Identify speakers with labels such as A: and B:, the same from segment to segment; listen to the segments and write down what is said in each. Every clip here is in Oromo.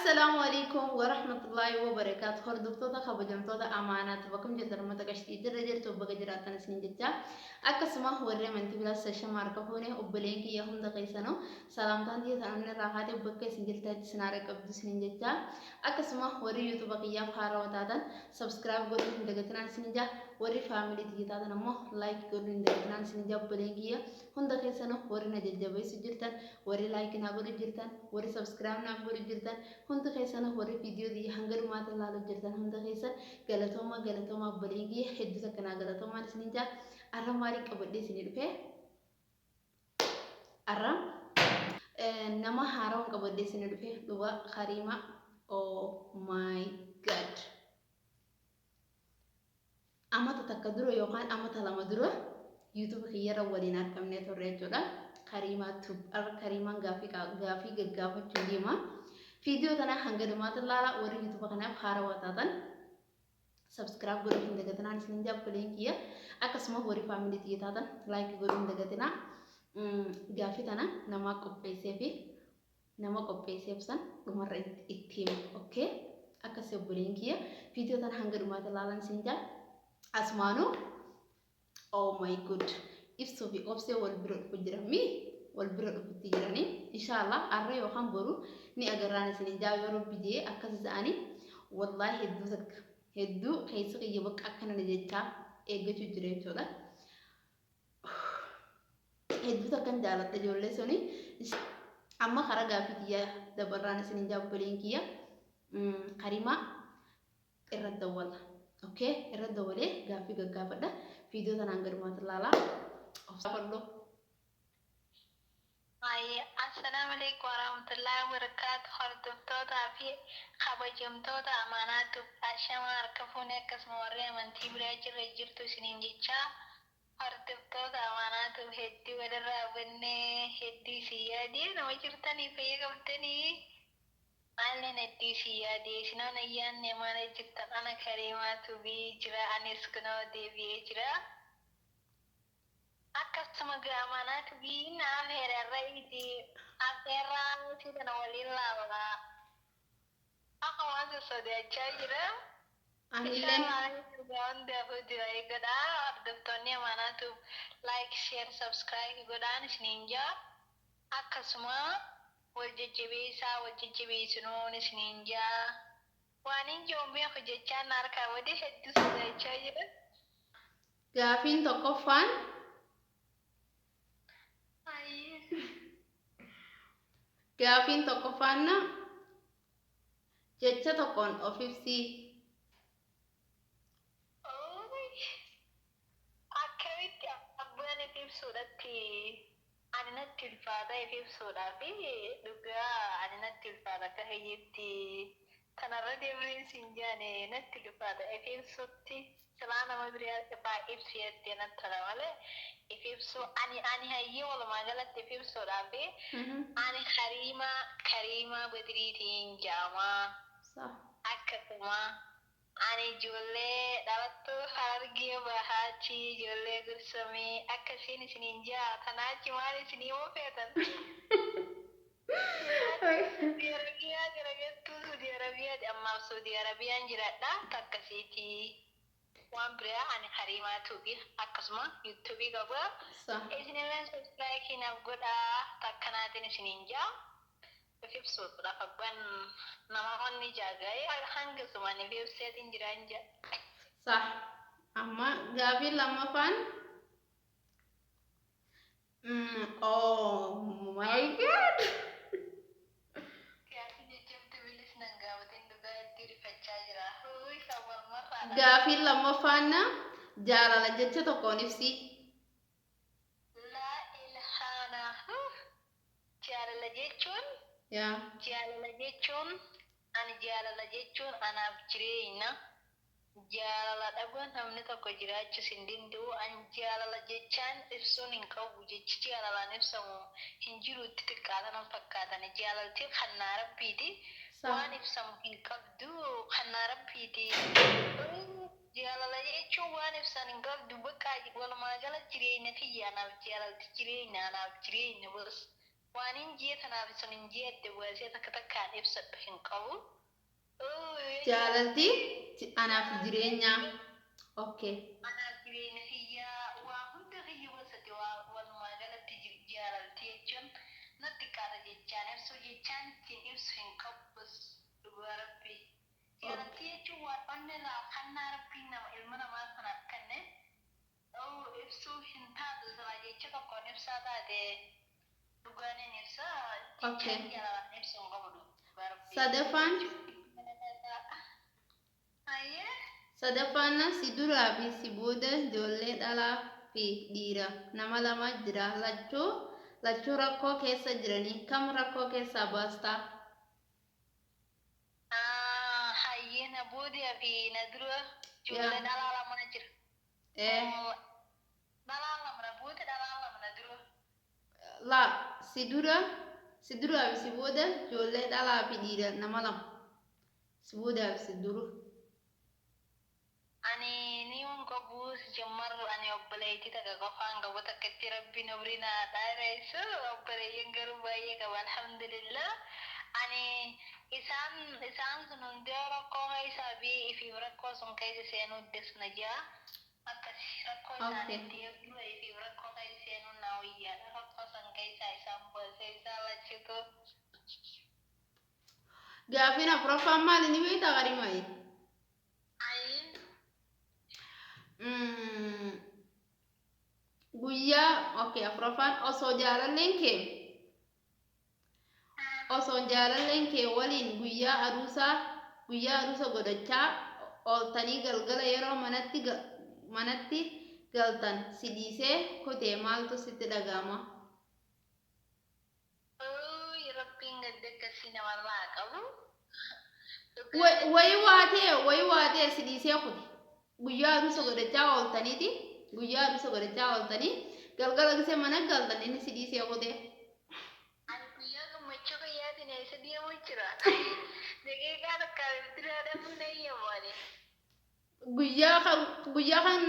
A: Assalaamu alaikum warahmatullaahi wabarakaatu. Hordoftoota kabajamtoota amaanaatti bakka jirtan, uummata qashtii jirra jirtu, bakka jiraattan isiniin jecha. Akkasuma warri amantii biraas shashama harka fuune. Obboleen kiyya hunda keessanuu salaamtaan tiyya tan onni irraa kaatee bakka isin jirtanitti isin haara qabdu isiniin jecha. Akkasuma warri YouTube kiyyaaf haarawaa taatan subscribe godhuu hin dagatinaan isiniin jaa. Warri family tiyya taatan ammoo like godhuu hin dagatinaan isiniin jaa. Obboleen kiyya hunda keessanuu, warri na jajjabeessu jirtan, warri like naa godhu jirtan, warri subscribe naaf godhu jirtan hundi keessanuu, warri viidiyoo tiyya hanga dhumaatti ilaalu jirtan hunda keessan galatooma, galatooma. Obboleen kiyya hedduu takka naa galatoomaan isiniin jaa. Arra maaliin qabadhee isinii dhufe? Arra nama haarawan qabadhee isinii dhufe. Dhugaa Kariima, oh my God, amata takka dura yookaan amata 2 dura YouTube kiyyarra waliin argamnee turre jechuudha. Kariimaa Tube arra Kariimaan gaafii gaafii gaggaafachuu deema. Viidiyoo tana hanga dhumaatti ilaala. Warri YouTube kanaaf haarawaa taatan subscribe godhuu hin dagatinaan isiniin jaa, obboleen kiyya. Akkasuma warri family tiyya taatan like godhuu hin dagatinaa. Gaafii tana namaa qopheessee fi nama qopheesseef san dhumarra itti hima. Okay? Akkasii obboleen kiyya, viidiyoo tana hanga dhumaatti ilaalan isin jaa. Asumaanuu, oh my God, Ibsuu fi Obsee wal bira dhufu jiran mi wal bira dhufutti jiranii. Inshaallah arra yookaan boru ni agarraan isin jaa, yoo Rabbi jee. Akkas ta'anii wallaahi hedduu takka hedduu keessa kiyya bakka akkana na jechaa eeggachuu jira jechuudha. Hedduu takkan jaaladha ijoollee suni. Amma karaa gaaffii kiyya dabarraan isin jaa, obboleen kiyya. Karimaa irra dawwala. Okay, irra dawwalee gaaffii gaggaafadha. Viidiyoo tanaan gadumaatti ilaalaa. Of gaafadhu.
B: Assalaamu alaikum warahmatullahi wabarakatuh. Hordoftootaa fi kabajamtoota amaanaatu, ashama harka fuune. Akkasuma warri amantii biraa jirra jirtu isiniin jechaa, hordoftoota amaanaatu, hedduu walirraa hubannee, hedduu isin yaadee. Nama jirtanii fayya qabdanii? Maalleen hedduu isin yaadee, isinoon ayyaanne. Maala jirtan? Ana Kariimaa Tubii jira, anis kunoo deebi'ee jira. Akkasuma amaanaa Tubii na afeere har'a afeerraa isii tana waliin laalla. Akka waan sossodaachaa jira.
A: Anilleen.
B: Inshallah hundaafuu du'aa godhaa. Hordoftoonni amaanaatu like, share, subscribe godhaan isiniin jaa. Akkasuma wal jajjabeessaa, wal jajjabeessinuun isiniin jaa. Waan hin jiru beeku jechaan na harkaa badee, hedduu sodaachaa jira.
A: Gaafiin tokkoffaan.
B: Ayyee.
A: Gaafiin tokkoffaan na jecha tokkoon of ibsii.
B: Ooy. Akkamitti abbaan if ibsuudhatti ani natti ulfaata if ibsuudhaaf. Dhugaa ani natti ulfaata akka kiyyetti. Kanarra deemnee siin jaane, natti ulfaata if ibsutti. Silaa nama biraa ifaa ibsu jettee natti tola malee if ibsu ani hayyee walumaa galatti if ibsuudhaaf ani Kariimaa Badiriitiin jaamaa. Akkasuma ani ijoollee dhalattuu Harargee Bahaati, ijoollee Gursamii akkasiin isiniin jaa. Tanaachi maal isinii himuu feetan? Saudi Arabiyaa jira jettuu, Saudi Arabiyaa ammaaf Saudi Arabiyaan jiradha takkasiiti. Waan biraa ani Kariimaa Tuubii, akkasuma YouTubeii qaba. Isinillee subscribe naaf godhaa, takkanaatiin isiniin jaa. If ibsuudhaaf abbaan nama wanni jaaga'ee hanga sumaan if ibseetiin jiraan jaa.
A: Sah. Amma gaafiin lammaffaan. Oh my God.
B: Gaafii jajjabdu bilis nan gaafatin, dhugaa itti rifachaa jira. Huuy, awwal marraadha.
A: Gaafiin lammaffaan na jaalala jecha tokkoon ibsii.
B: Laa ilhaana. Jaalala jechuun jaalala jechuun, ani jaalala jechuun anaaf jireenya. Jaalala dhabuun namni tokko jiraachuus hin danda'u. An jaalala jechaan ibsuun hin qabu. Jechi jaalalaan ibsamu hin jiru, itti xiqqaata nan fakkaatan. Jaalalti kannaa Rabbiiti. Waan ibsamu hin qabdu, kannaa Rabbiiti. Jaalala jechuun waan ibsan hin qabdu. Bakka walumaa gala jireenya kiyya anaaf jaalalti jireenya, anaaf jireenya bas. Waan hin jee tanaaf sun hin jee adda baasee takka takkaan ibsadhu hin qabu.
A: Jaalalti anaaf jireenya. Okay.
B: Anaaf jireenya kiyyaa, waa hunda kiyya gorsate. Walumaa galatti jaalalti jechuun natti qaata jechaan ibsu, jechaan ittiin ibsu hin qabu. Dhugaa Rabbii. Jaalalti jechuun waan onnee irraa kennaa Rabbiin nama ilma namaa sanaaf kenne ibsuu hin taatu. Silaa jecha tokkoon ibsaa taate dhugaan hin ibsa. Jechaan jaalalaan ibsu hin qabu, dhugaa Rabbii.
A: Sadaffaan.
B: Ayyee.
A: Sadaffaan, si duraa fi si booda ijoollee dhalaa fi dhiira nama lama jira. Lachuu rakkoo keessa jiranii, kam rakkoo keessaa baastaa?
B: Hayyee, na boodaa fi na dura ijoollee dhalaa lama jira.
A: Ee.
B: Dhalaa lama na booda, dhalaa lama na dura.
A: La, si duraa fi si booda ijoollee dhalaa fi dhiira nama lama. Si boodaa fi si dura.
B: Ani ni hun qabu jammar, ani obboleettii takka qofaan qabu, takkatti Rabbiin umrii naa dheeressu. Obboleeyyan garuu baay'ee qaba, alhamdulillah. Ani isaan sun hundee rakkoo keessaa fi ifiif rakkoo sun keessa seenuu desna jaa. Akkas rakkoo isaaniitti eeguu ifiif rakkoo keessa seenuu naa wayyaadha. Rakkoo san keessaa isaan baasee isaan lachitu.
A: Gaafiin afuraffaan maali ni beektaa, Karimayi?
B: Ayi.
A: Guyyaa, okay, afuraffaan, osoo jaalalleen kee waliin guyyaa aruusa godhachaa ooltanii galgala yeroo manatti galtan si dhiisee kutee maaltu sitti dhaga'ama?
B: Ooyi, Rabbiin gadda akkasii namarraa qabu.
A: Wayi waatee si dhiisee kute. Guyyaa aruusa godhachaa ooltaniiti, guyyaa aruusa godhachaa ooltanii galgala gisee mana galtan inni si dhiisee kute.
B: Ani guyyaa gammachuu kiyyaatiin eessa deemuu jira? Daqiiqaa takka bira dhabuun eeyyamu ani.
A: Guyyaa kan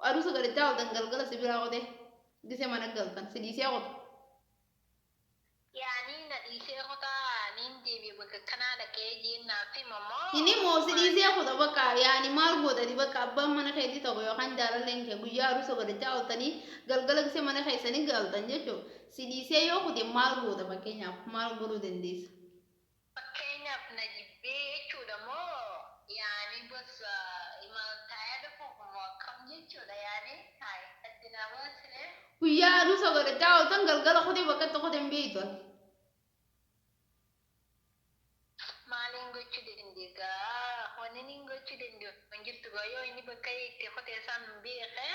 A: aruusa godhachaa ooltan galgala si biraa kute, gisee mana galtan si dhiisee kute.
B: Yaani na dhiisee kutaa niin deebi'e bakka kanaa dhaqee jeennaaf himamoo?
A: Inni moo si dhiisee kuta bakka, yaani maal gootati bakka abbaan mana keetii tokko yookaan jaalalleen kee guyyaa aruusa godhachaa ooltanii galgala gisee mana keessanii galtan jechuudha. Si dhiisee yoo kute maal goota? Fakkeenyaaf maal godhuu dandeessa?
B: Fakkeenyaaf na jibbee jechuudha moo yaani bas imaltaa'ee dhufuuf moo akkam jechuudha? Yaani hayi addi naa baasine.
A: Guyyaa aruusa godhachaa ooltan galgala kutee bakka itti kute hin beektu ati.
B: Maaliin gochuu dandeegaa? Wanni inni gochuu danda'u hin jirtu gaa. Yoo inni bakka itti kute san beeke,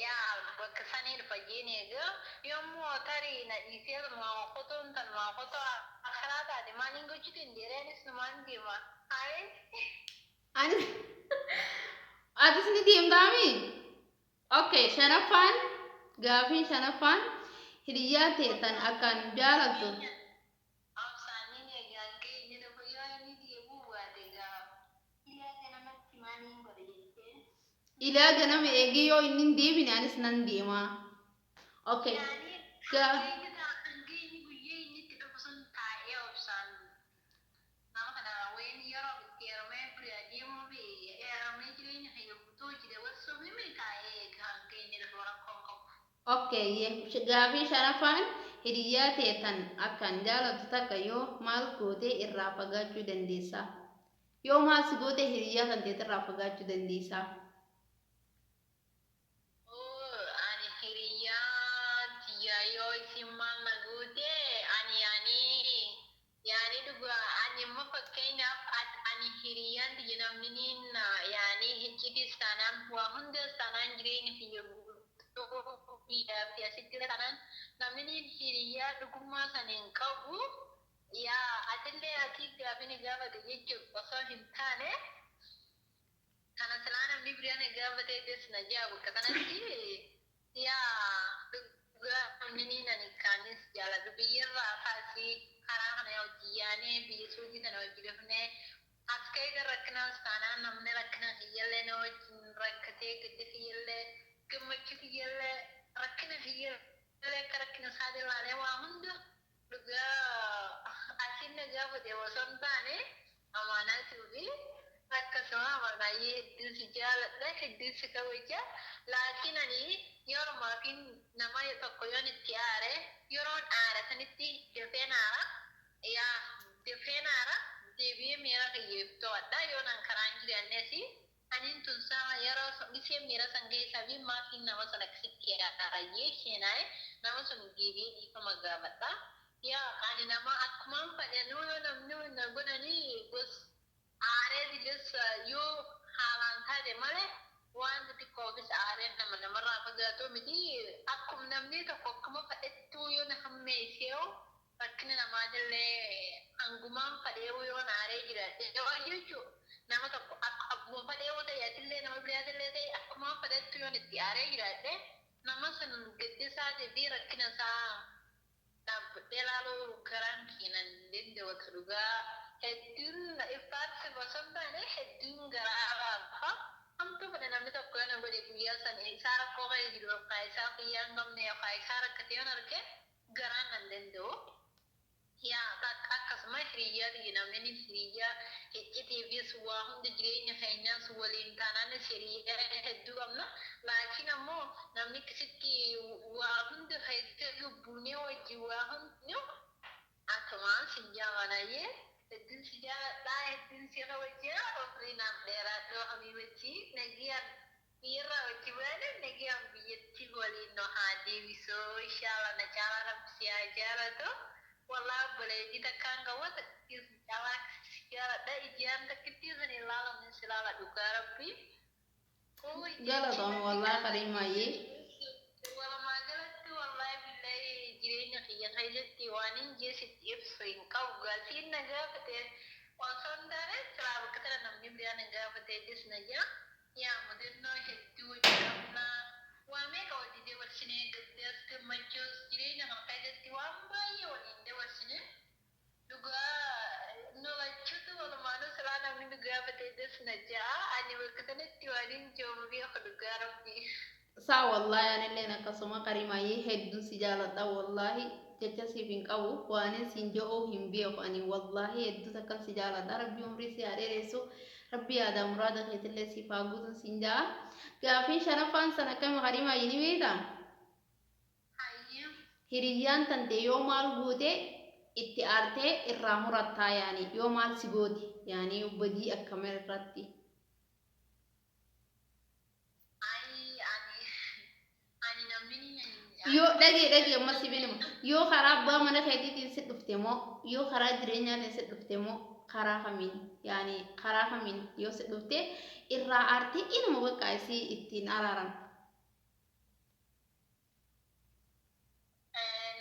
B: yaa bakka sanii dhufa jeen egaa. Yommuu tarii na dhiisee maa kutuun tan maa kutuu akkanaa taate, maaliin gochuu dandeera? Anis numaan deema. Hayi.
A: Anis atis ni deemtaami? Okay, shanaffaan, gaafiin shanaffaan, hiriyaa ta'e tan akkaan jaalattu.
B: Obsaaniin eegaan geenye dhufu, yoo inni deemuu baate gaa hiriyaa ganamatti maaliin godhe jettee.
A: Ilaa ganama eegee yoo inni hin deebine anis nan deema. Okay.
B: Yaani hangeenyi guyyaa inni itti dhufu sun taa'ee obsaan nama kana wayin yeroo itti heerumee bira deemuu fi heerumee jireenya kiyya guutuu hojii dabarsuuf himi taa'ee eega hangeenyi dhufu, rakkoon qabu.
A: Okay, gaafii shanaffaan, hiriyaa ta'e tan akkaan jaalattu takka yoo maal gootee irraa fagaachuu dandeessa? Yoo maal si goote hiriyaa kan ta'e irraa fagaachuu dandeessa?
B: Ani hiriyaa tiyya yoo isin maal na goote, ani yaani dhugaa ani immoo fakkeenyaaf ani hiriyyaan tiyya namni niin yaani iccitis taanaan waa hundas taanaan jireenya kiyya guutuu biyyaa fi asitti taanaan namni niin hiriyyaa dhugummaa san hin qabu. Yaa atillee ati gaafini gaafate jechuun osoo hin taane, kana silaa namni biraan gaafatee des na jaa bakka kanatti. Yaa dhugaa namni niin ani kaanis jaaladhu biyyarraa kaasii karaa kana hojii yaanee biyya Suudii kana hojii dhufnee as keessa rakkinaas taanaan namni rakkina kiyyallee na wajjin rakkatee, gadda kiyyallee, gammachuu kiyyallee, rakkina kiyyallee Akka rakkina isaatii ilaalee waa hunda dhugaa asin na gaafate osoo hin taane amaanaatii fi akkasuma baay'ee hedduun si jaaladha, hedduun si kabaja. Laakiin ani yeroo maatiin nama tokko yoon itti aare, yeroon aare sanitti dafeen aara, yaa dafeen aara, deebi'ee miira kiyyeef to'adha. Yoon an karaan jiraannes aniin tun sama yeroo gisee miira san keessaa fi maatiin nama sana akkasitti aarayyee sheenaa'e nama sun deebi'ee dhiifama gaafadha. Yaa ani nama akkumaan fedhanuu yoo namni na godhanii gos aaree diles yoo haalaan taate malee waan xixiqqoofis aareen nama namarraa fagaatu miti. Akkuma namni tokko akkuma fedhettuu yoo na hammeessee rakkina namaatillee hangumaan fedheewu yoo na aaree jiraate yoo jechuun nama tokko akkuma fedheewu ta'e atillee nama biraatillee ta'e akkumaan fedhettu yoon itti aaree jiraate nama sun gaddisaatii fi rakkina isaa dhaabbadhee ilaaluu garaan keenan danda'u dhugaa hedduun ifaatti osoo hin taane hedduun garaa laafa. Hamtuu fedhe namni tokko yoo na godhe guyyaa san isaa rakkoo ka'ee jiru yookaan isaa fayyaa hin qabne yookaan isaa rakkate yoon arge garaan nan danda'u. Yaa akkasuma hiriyyaa biyya namni hiriyyaa iccitiifis waa hunda jireenya keenyaas waliin taanaanis hiriyyaa hedduu qabna. Laakiin ammoo namni akkasitti waa hunda keessa lubbuunee wajjin waa hundi akkasumaan si jaamanayyee hedduun si jaaladhaa, hedduun si kabajaa, ofii naaf dheeraadhoo habiibatti nagiyaan biyyarraa wajji baane nagiyaan biyyatti waliin nu haa deebisuu inshallah. Na caalaa rabbi si haa jaalatu. Walaa obboleettii takkaan qabu takkittii si caalaa si jaaladha, ijaan takkittii sun ilaalamu si ilaala dhugaa rabbi.
A: Galatoom wallaahi Kariimaayyee.
B: Walumaa galatti wallaahi billahi jireenya kiyya keessatti waan hin jeesitti ibsu hin qabu. Gaasiin na gaafate osoo hin taane silaa bakka tana namni biraa na gaafate jis na jaa. Yaa mudannoo hedduu hojii qabnaa. Waa meeqa wajji dabarsinee, gaddaas gammachuus jireenya kana keessatti waan baay'ee waliin dabarsine. Dhugaa nolachuutu walumaanuu silaa namni nu gaafate jis na jaa. Ani bakka kanatti waan hin jiru beeku dhugaa rabbi.
A: Saa wallaahi anilleen akkasuma Kariimaayyee hedduun si jaaladha wallaahi, jecha siif hin qabu, waanin siin je'uu hin beeku ani wallaahi hedduu takkan si jaaladha. Rabbi umrii si haa dheeressu, rabbi yaada muraada keetillee siif haa guutuun siin ja'a. Gaafiin shanaffaan san akkami Kariimaayyee, ni beektaa?
B: Hayyee.
A: Hiriyyaan tante yoo maal goote itti aartee irraa murattaa, yaani yoo maal si goote, yaani badii akkamii irratti?
B: Ai, ani namni
A: Yoo dhagee dhagee amma si binima, yoo karaa abbaa mana keetiitiin si dhufte moo yoo karaa jireenyaatiin si dhufte moo karaa kamiin, yaani karaa kamiin yoo si dhufte irraa aartee inuma bakka isii ittiin araaran?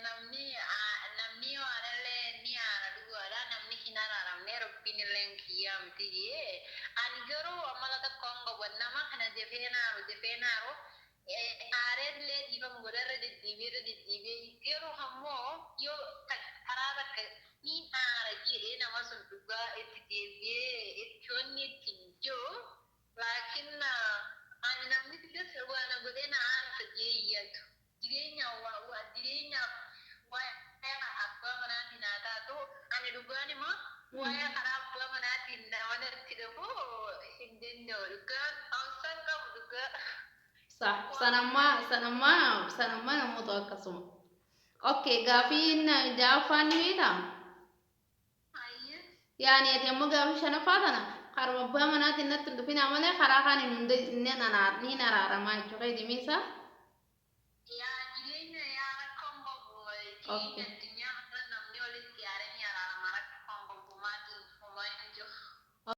B: Namni yoo aarallee ni aara dhugaadha. Namni hin araaramne rabbiin illee kiyyaa miti jee. Ani garuu amala tokko hin qabu. Nama kana dafee naaru dafee naaru aareellee dhiifama godharra deddeebi'ee irra deddeebi'ee garuu ammoo yoo karaa takka ni aara jedhee nama sun dhugaa itti deebi'ee itti wanni ittiin jiru. Laakiin ani namni xiqqees waan godhee na aarsa jee iyyatu. Jireenya waa jireenyaaf waa'ee abbaa manaatiin haa taatu, ani dhugaan immoo waa'ee karaa abbaa manaatiin nama natti dhufu hin danda'u dhugaan obsaan qabu dhugaa.
A: Sa sanammaa sanammaa sanammaa namoota akkasuma. Okay, gaafiin ja'affaan ni beektaa?
B: Hayyee.
A: Yaani ati ammoo gaafii shanaffaa tana karuma abbaa manaatiin natti hin dhufinaa malee karaa kaaniin hunda ni araaramaa jechuudha keeti miisa?
B: Yaa jireenya yaa rakkoon qabu jireenya.